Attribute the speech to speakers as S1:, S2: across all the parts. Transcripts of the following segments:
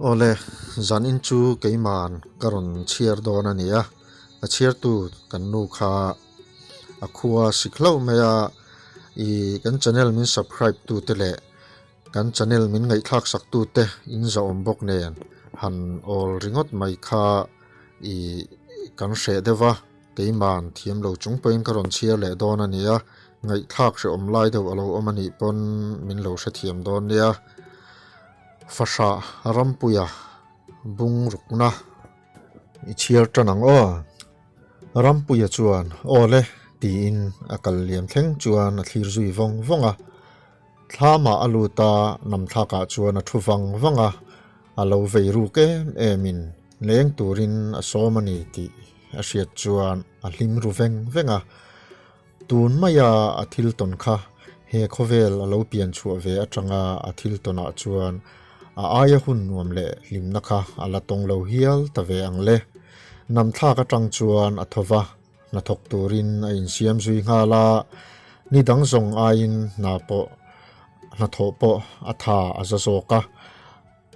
S1: Awle, zanin chu keiman ka rawn chhiar dawn a ni a, a chhiartu kan nu kha a khua sik hlauh mai a, ih kan channel min subscribe tute leh kan channel min ngaihthlak sak tute in zahawm bawk nen han awl ringawt mai kha ih kan hreh deuh va. Keiman thiam lo chung pawhin ka rawn chhiar leh dawn a nia, ngaihthlak hrehawm lai deuh a lo awm a nih pawn min lo hrethiam dawn nia. Fahrah Rampuia bung rukna i chhiar tan ang aw. Rampuia chuan aw le tiin a kal liam thleng chuan a thlir zui vawng vawng a. Thlamah a lut a, namthlakah chuan a thu vang vang a, a lo vei ruk em emin leng turin a sawm a ni tih a hriat chuan a hlim ru veng veng a. Tun maia a thil tawn kha he khawvel a lo pian chhuah ve atanga a thil tawnah chuan a aia hun nuam leh hlimna kha a la tawng lo hial ta ve ang le. Namthlak atang chuan a tho va. Hnathawk turin a insiam zui nghal a, ni dang zawng aiin hna pawh hnathawh pawh a tha a za zawk a.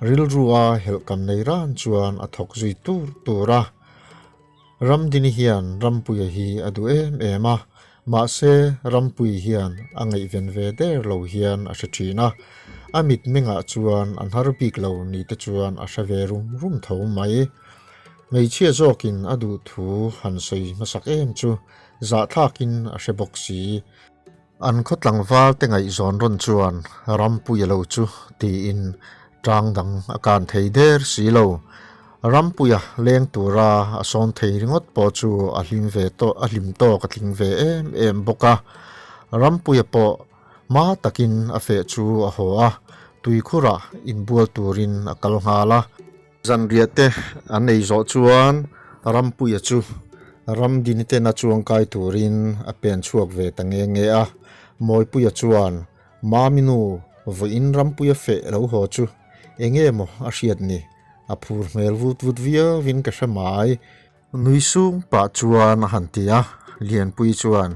S1: Rilrua helhkam nei ran chuan a thawk zui tur tur a. Ramdini hian Rampuia hi a duh em em a, mahse Rampui hian a ngaihven ve der lo hian a hre thin a. A mitmengah chuan a hnar bik lo ni te chuan a hre ve rum rum tho mai. Hmeichhia zawkin a duh thu han sawi hmasak em chu zahthlakin a hre bawk si. An khaw tlangval te ngaihzawn rawn chuan Rampuia lo chu tiin tang dang a kan thei der si lo. Rampuia leng tura a sawn thei ringawt pawh chu a hlim ve tawh a hlim tawk a tling ve em em bawk a. Rampuia pawh hma takin a feh chu a haw a, tuikhurah inbual turin a kal nghal a. Zanriah te an ei zawh chuan Rampuia chu Ramdini tena chuangkai turin a pen chhuak ve ta nge nge a. Mawipuia chuan Maminu vawiin Rampuia feh lo haw chu enge maw a hriat ni, a phur hmel vut vut viauin ka hre mai. Nui sung pah chuan a han ti a, Lianpui chuan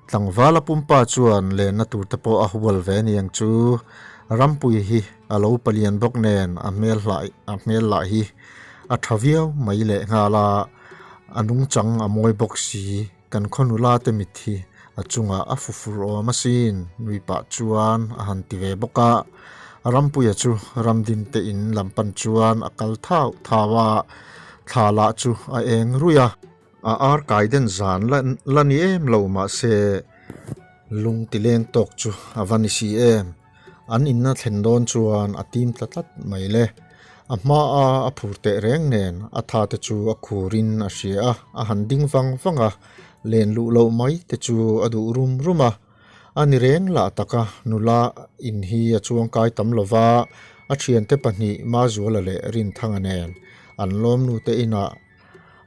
S1: tlangvala pumpa chuan lenna tur te pawh a hual ve aniang chu Rampui hi a lo palian bawk nen a hmel hlai a hmel lah hi a tha viau mai leh nghal a, a nungchang a mawi bawk si kan khaw nula te mit hi a chungah a fufur awm asin nui pah chuan a han ti ve bawk a, Rampuia chu Ramdinte in lam pan chuan a kal thau thau a. Thla lah chu a eng ruih a. A ar kai den zan la la ni em lo mahse lung ti leng tawk chu a va ni si em. An inna thlen dawn chuan a tim tla tlat mai le. A hma a a phur teh reng nen a tha te chu a khur in a hria a, a han ding vang vang a, len luh loh mai te chu a duh rum rum a. A ni reng lah taka nula in hi a chuangkai tam lo va, a thiante pahnih Mazuala leh Rinthanga nen an lawmnu te inah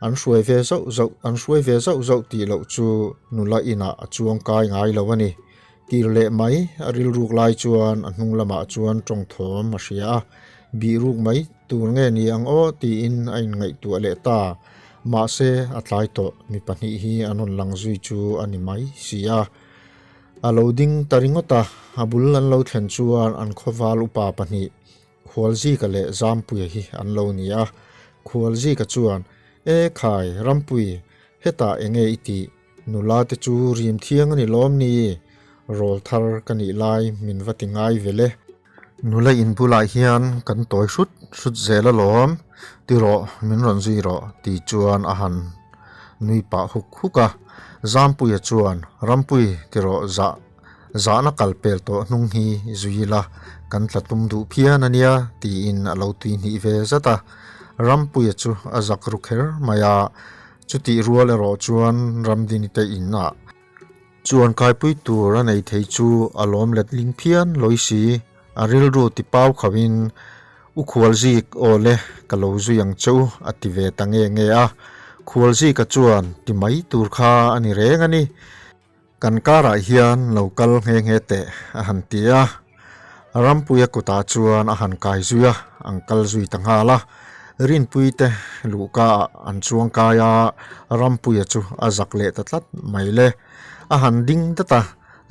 S1: an hruai ve zauh zauh an hruai ve zauh zauh tih loh chu nula inah a chuangkai ngai lo a ni. Tir leh mai a rilruk lai chuan a hnung lamah chuan tawngthawm a hria a, bihruk mai tur nge ni ang aw tiin a inngaihtuah leh ta. Mahse, a tlai tawh mi pahnih hi an rawn lang zui chu a ni mai si a. A lo ding ta ringawt a, a bul an lo thlen chuan an khawval upa pahnih, Khualzika leh Zampuia hi an lo ni a. Khualzika chuan, E khai, Rampui, hetah eng nge i tih? Nula te chu rim thiang a ni lawm ni? Rawl thar ka nih lai min va ti ngai ve le. Nula in bulah hian kan tawi hrut hrut zel alawm, ti rawh min rawn zui rawh ti chuan a han nui pah huk huk a. Zampuia chuan, Rampui ti rawh zah zahna kal pel tawh hnung hi zui ila kan tla tum duh phian a nia tiin a lo tuihnih ve zat a. Rampuia chu a zak ru kher mai a, chutih rual erawh chuan Ramdini te inah Chuan kaipui tur a nei thei chu a lawm let ling phian lawi si, a rilru ti pau khauhin U Khualzik aw le ka lo zui ang che u a ti ve ta nge nge a, Khualzika chuan ti mai tur kha a ni reng a ni. Kan karah hian lo kal nghe nghe teh a han ti a, Rampuia kutah chuan a han kai zui a, an kal zui ta nghal a. Rinpui te luhka ah an chuang kai a, Rampuia chu a zak leh ta tlat mai le. A han ding dat a,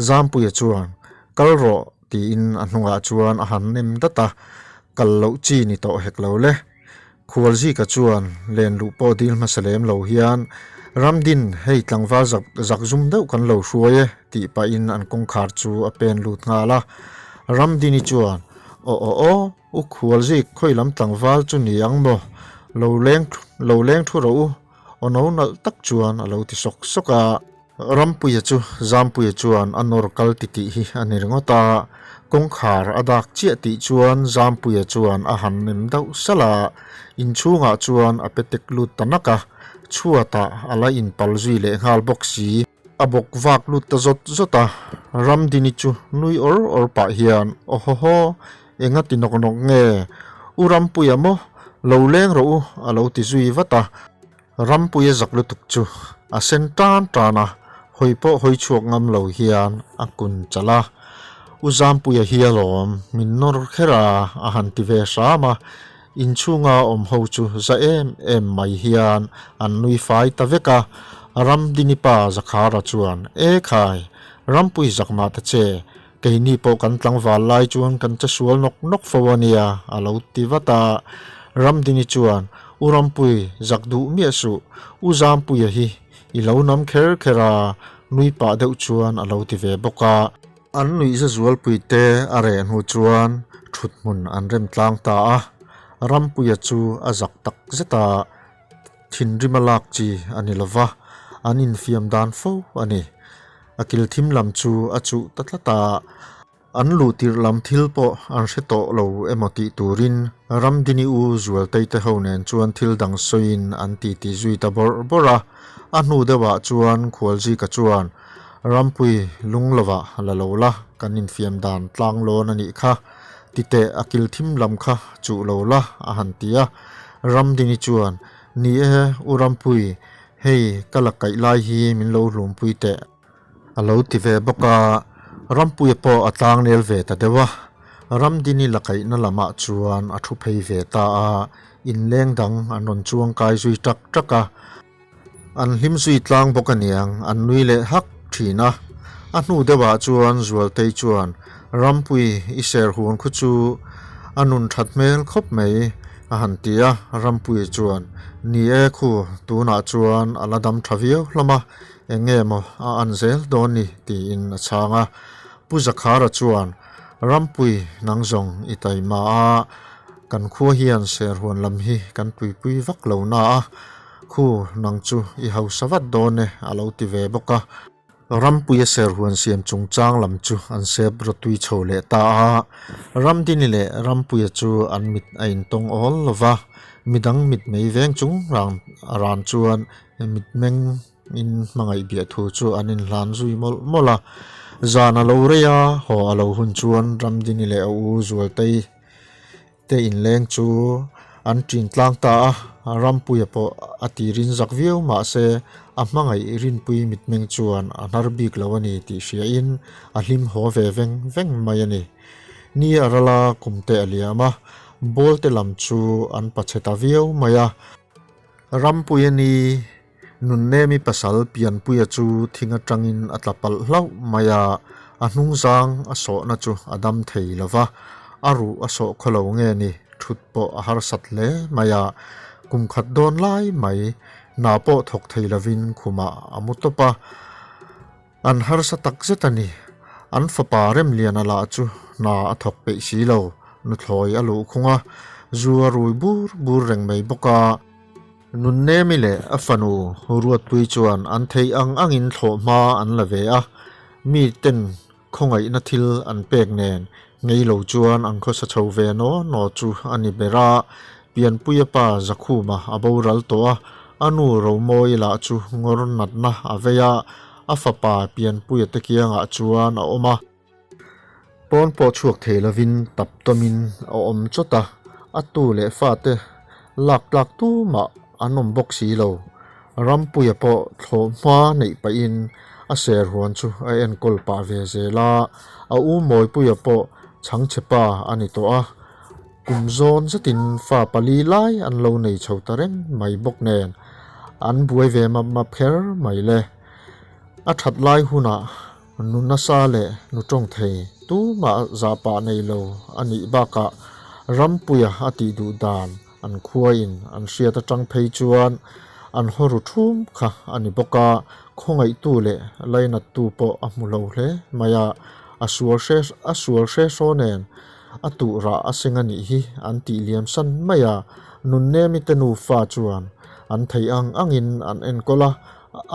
S1: Zampuia chuan, Kal rawh tiin a hnungah chuan a han nem dat a. Kal loh chi ni tawh hek lo le. Khualzika chuan len luh pawh dil hmasa lem lo hian, Ramdin, hei tlangval zak zak zum deuh kan lo hruai e, tih pahin an kawngkhar chu a pen lut nghal a. Ramdini chuan, Aw aw aw, u Khualzik, khawi lam tlangval chu ni ang maw? Lo leng lo leng thu rawh u, aw no nalh tak chuan a lo ti sawk sawk a. Rampuia chu Zampuia chuan a nawr kal titih hi a ni ringawt a, kawngkhar a dak chiah tih chuan Zampuia chuan a han nem deuh salh a, inchhungah chuan a pe tek lut ta nak a, chhuatah a la inpal zui leh nghal bawk si. A bawk vak lut ta zawt zawt a, Ramdini chu nui awr awr pah hian, Aw haw haw, enga ti nawk nawk nge? U Rampuia maw? Lo leng rawh u, a lo ti zui vat a. Rampuia zak lutuk chu a sen tan tan a, hawi pawh hawi chhuak ngam lo hian a kun chalh a. U Zampuia hi alawm, min nawr kher a, a han ti ve hram a. Inchhunga awm ho chu za em em mai hian an nui fai ta vek a. Ramdini pa Zakhara chuan, E khai, Rampui zak mah ta che, keini pawh kan tlangval lai chuan kan che sual nawk nawk fo a nia, a lo ti vat a. Ramdini chuan, U Rampui, zak duh miah suh, U Zampuia hi i lo nam kher kher a, nui pah deuh chuan a lo ti ve bawk a. An nuihza zualpui te a reh hnu chuan thut hmun an rem tlang ta a, Rampuia chu a zak tak zet a, thinrim a lak chi a ni lo va, an infiam dan fo a ni. A kil thim lam chu a chuh ta tlat a. An luh tirh lam thil pawh an hre tawh lo emaw tih turin Ramdini u Zualtei te ho nen chuan thil dang sawiin an titi zui ta bawrh bawrh a. A hnu deuhah chuan Khualzika chuan, Rampui lung lovah la lo la, kan infiam dan tlang lawn a nih kha. Titeh a kil thim lam kha chuh lo la, a han ti a. Ramdini chuan, Ni e, u Rampui, hei ka la kaih lai hi min lo hlumpui teh. A lo ti ve bawk a, Rampuia pawh a tlangnel ve ta deuh a, Ramdini la kaihna lamah chuan a thu phei ve ta a, inleng dang an rawn chuang kai zui ṭak ṭak a, an hlim zui tlang bawk aniang an nui leh hak ṭhin a. A hnu deuhah chuan Zualtei chuan, Rampui i ser huan khu chu a nun ṭhat hmel khawp mai, a han ti a, Rampuia chuan, Ni e khu, tunah chuan a la dam ṭha viau hlawm a, Eng nge maw a an zel dawn ni? tiin a chhang a. Pu Zakhara chuan, Rampui nang zawng i taima a, kan khua hian serhuan lam hi kan tuipui vak lo na a, khu nang chu i hausa vat dawn e a lo ti ve bawk a. Rampuia serhuan siam chungchang lam chu an sep rawtui chho leh ta a. Ramdini leh Rampuia chu an mit a intawng awl lo va, midang mitmei veng chung ran chuan mitmeng In hmangaih biah thu chu an inhlan zui mawlh mawlh a, zan a lo rei a, haw a lo hun chuan Ramdini leh a u Zualtei te inleng chu an ṭin tlang ta a, Rampuia pawh a tirin zak viau mah se a hmangaih Rinpui mitmeng chuan a hnar bik lo a ni tih hriain a hlim haw ve veng veng mai a ni. Ni a ral a, kum te a liam a, ball te lam chu an pachhe ta viau mai a, Rampuia ni Nunnemi pasal Pianpuia chu thing atangin a tla palh hlauh mai a, a hnungzang a sawhna chu a dam thei lo va, a ruh a sawh khaw lo nge ni, thut pawh a harsat hle mai a, kum khat dawn lai mai hna pawh thawk thei lovin khumah a mu tawp a, an harsa tak zet a ni. An fapa Remliana lah chu hna a thawk peih si lo, nuthlawi a luhkhung a, zu a rui bur bur reng mai bawk a. Nunnemi leh a fanu Ruatpui chuan an theih ang angin thlawh hma an la ve a, mi ten khawngaihna thil an pek nen ngei lo chuan an khawsa chho ve naw naw chu a ni ber a. Pianpuia pa Zakhuma a boral tawh a, a nu Romawi lah chu ngawr natna a vei a, a fapa Pianpuia te kiangah chuan a awm a. Pawn pawh chhuak thei lovin tap tawmin a awm chawt a, a tu leh fate lak tlak tumah an awm bawk si lo. Rampuia pawh thlawh hma neih pahin a ser huan chu a enkawl pah ve zel a, a u Mawipuia pawh chhangchhe pa a ni tawh a, kum zawn zetin fa pali lai an lo nei chho ta reng mai bawk nen an buai ve map map kher mai le. A that lai hunah Nu nasa leh nu tawng thei tumah zahpah nei lo a nih bakah Rampuia a tih duh dan an khuain an hriat atang phei chuan an haw ru thum kha a ni bawk a, khawngaihtu leh lainattu pawh a hmu lo hle mai a, a sual hre a sual hre hraw nen a tuh rah a seng a nih hi an tih liam san mai a, Nunnemi te nufa chuan an theih ang angin an enkawl a,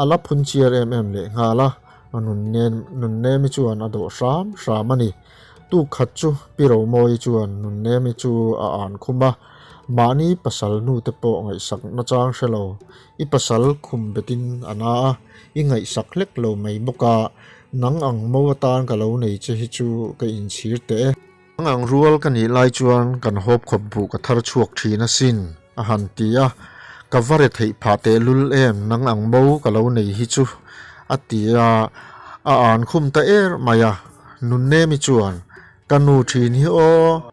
S1: a la phun chiar em em leh nghal a, Nunnemi chuan a dawh hram hram a ni. Tuk khat chu Pi Romawi chuan Nunnemi chu a an khum a, mahni pasal hnute pawh ngaihsak nachang hre lo, i pasal khum betin a na a, i ngaihsak hlek lo mai bawk a, nang ang mo atan ka lo nei che hi chu ka inchhir teh e. Nang ang rual ka nih lai chuan kan hawp khawp buh ka thar chhuak thin asin, a han ti a, ka va re theih phah tehlul em nang ang mo ka lo nei hi chu, a ti a, a an khum ta er mai a, Nunnemi chuan, Ka nu thin hi aw,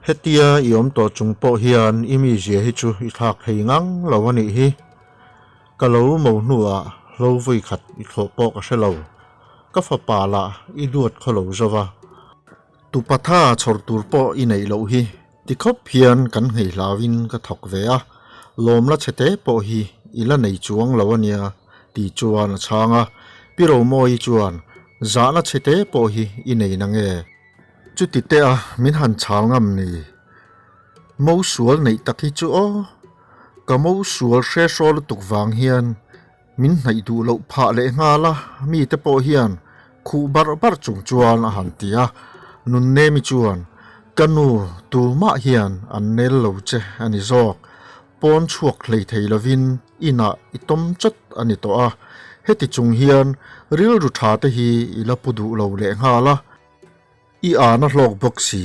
S1: hetia i awm tawh chung pawh hian i mizia hi chu i thlak thei ngang lo a nih hi, ka lo mo hnuah hlo vawi khat i thlawh pawh ka hre lo, ka fapa lah i duat khaw lo zo va. Tupatha chhawr tur pawh i neih loh hi ti khawp hian kan nghei hlauin ka thawk ve a, lawmla chhe te pawh hi i la nei chuang lo a nia ti chuan a chhang a, Pi Romawii chuan zahna chhe te pawh hi i nei na nge? Chuti te a min han chhal ngam ni? Mo sual neih tak hi chu aw, ka mo sual hre hraw lutuk vang hian Min hnaih duh loh phah leh nghal a, mite pawh hian khuh barh barh chung chuan a han ti a. Nunnemi chuan, Ka nu, tumah hian an nel lo che a ni zawk. Pawn chhuak hlei thei lovin inah i tawm chawt a ni tawh a. Heti chung hian rilru tha te hi i la pu duh lo leh nghal a. I an a hlawk bawk si,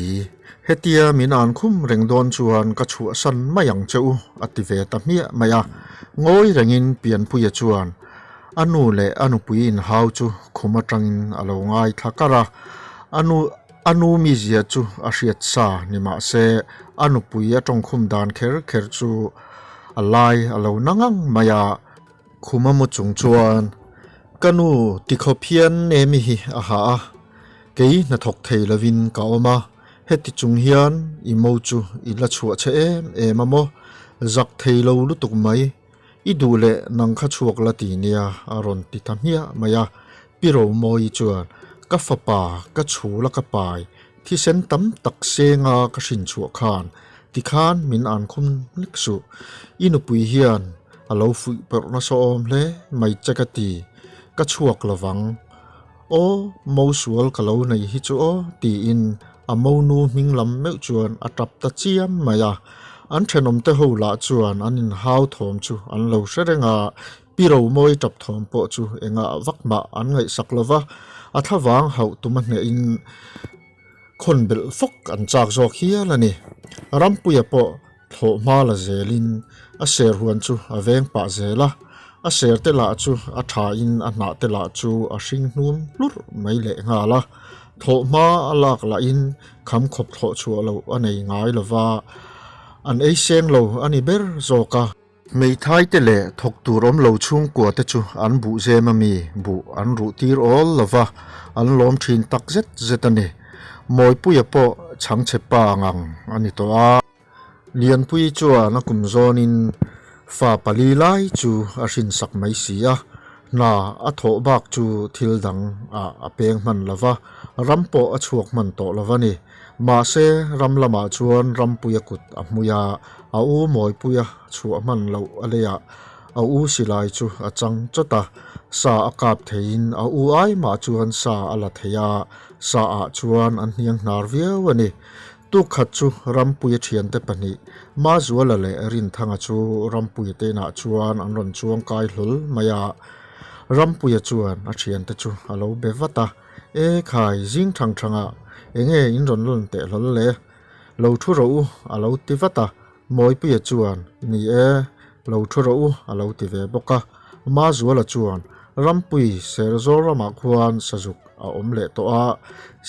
S1: hetia min an khum reng dawn chuan ka chhuahsan mai ang che u, a ti ve ta hmiah mai a. Ngawi rengin Pianpuia chuan a nu leh a nupui inhau chu khum atangin a lo ngaithla kar a. A nu a nu mizia chu a hriat sa ni mah se a nupui a tawngkhum dan kher kher chu a lai a lo na ngang mai a. Khum a mu chung chuan ka nu tikhawp hian Nemi hi a ha a, kei hnathawk thei lovin ka awm a, heti chung hian i mo chu i la chhuah che em em a maw, zak thei lo lutuk mai, i duh leh nang kha chhuak la ti nia a rawn ti ta hmiah mai a, Pi Romawii chuan ka fapa ka chhul a ka pai thisen tam tak senga ka hrin chhuah khan tikhan min an khum hlek suh, i nupui hian a lo fuih pawrh nasa awm hle mai che ka ti, ka chhuak lovang. Aw, mo sual ka lo nei hi chu aw tiin a monu hming lam meuh chuan a tap ta chiam mai a. An thenawmte ho lah chuan an inhau thawm chu an lo hre reng a, Pi Romawi tap thawm pawh chu engah vak mah an ngaihsak lo va, a thlavang hauh tum a hnehin khawn belh fawk an chak zawk hial a ni. Rampuia pawh thlawh hma la zelin a ser huan chu a veng pah zel a, a ser te lah chu a thain a hnah te lah chu a hring hnum hlurh mai leh nghal a, thlawh hma a lak lahin kham khawp thlawh chhuah loh a nei ngai lo va, an ei seng lo a ni ber zawk a. Hmeithai te leh thawk tur awm lo chhungkua te chu an buh zem a mi buh an ruh tir awl lo va, an lawm thin tak zet zet a ni. Mawipuia pawh chhangchhe pa ngang a ni tawh a. Lianpui chuan a kum zawnin fa pali lai chu a hrinsak mai si a, hna a thawh bak chu thil dang ah a peng hman lo va, ram pawh a chhuak hman tawh lo va ni. Mahse, ram lamah chuan Rampuia kut a hmui a, a u Mawipuia chhuah hman loh a leiah a u silai chu a chang chawt a, sa a kap theiin a u ai mah chuan sa a la thei a, sa ah chuan an hniang hnar viau a ni. Tuk khat chu Rampuia thiante pahnih, Mazuala leh Rinthanga chu Rampuia te inah chuan an rawn chuang kai hlawl mai a, Rampuia chuan a thiante chu a lo be vat a. E khai, zing thang thangah enge in rawn lawn teh hlawl le? Lo thu rawh u, a lo ti vat a. Mawipuia chuan, Ni e, lo thu rawh u, a lo ti ve bawk a. Mazuala chuan, Rampui, Serzawl ramah khuan sazuk a awm leh tawh a,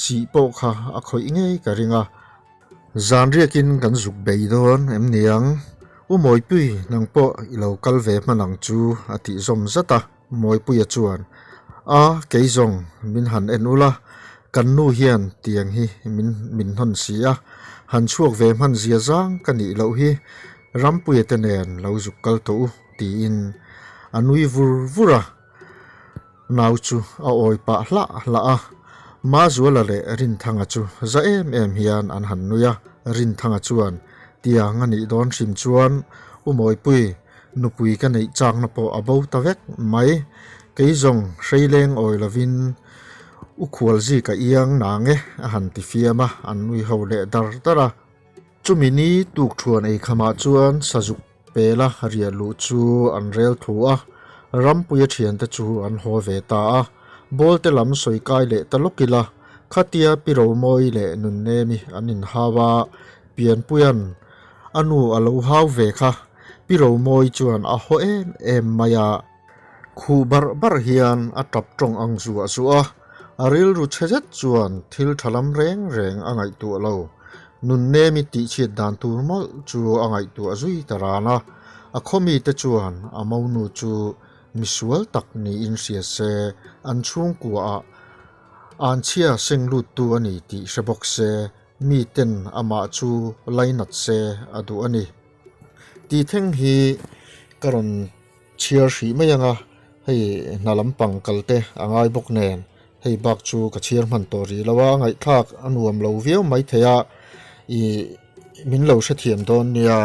S1: sih pawh kha a khawih ngei ka ring a. Zan riakin kan zuk bei dawn em niang? U Mawipui, nang pawh i lo kal ve hman ang chu, a tih zawm zat a. Mawipuia chuan, A, kei zawng, min han en ula, Kan nu hian tiang hi min min hnawn si a, han chhuak ve hman zia zang ka nih loh hi Rampuia te nen lo zuk kal tawh u tiin a nui vur vur a. Nau chu a awi pah hlah hlah a, Mazuala leh Rinthanga chu za em em hian an han nui a, Rinthanga chuan tiang a nih dawn hrim chuan U Mawipui nupui ka neih chakna pawh a bo ta vek mai, kei zawng hreileng awi lovin U Khualzi ka iang nang e a han ti fiam a, an nui ho leh dar dar a. Chumi ni tukthuan ei khamah chuan sazuk pela riah luh chu an rel thu a, Rampuia thiante chu an haw ve ta a, Bawlte lam sawi kai leh ta lawk ila, khatia Pi Romawi leh Nunnemi an inhau a, Pianpuia'n a nu a lo hau ve kha, Pi Romawi chuan a haw em em mai a. Khuh barh barh hian a tap tawng ang zuah zuah a, a rilru chhe zet chuan thil tha lam reng reng a ngaihtuah lo. Nunnemi tihchhiat dan tur mawlh chu a ngaihtuah zui ta ran a, a khawmite chuan a monu chu misual tak niin hria se, an chhungkuaah anchhia seng luttu a ni tih hre bawk se, miten amah chu lainat se a duh a ni. Tih thleng hi ka rawn. Chhiar hrih mai ang a, hei hna lampang kal te a ngai bawk nen, hei bak chu ka chhiar hman tawh rih lo a, ngaihthlak a nuam lo viau mai thei a, ih min lo hrethiam dawn nia.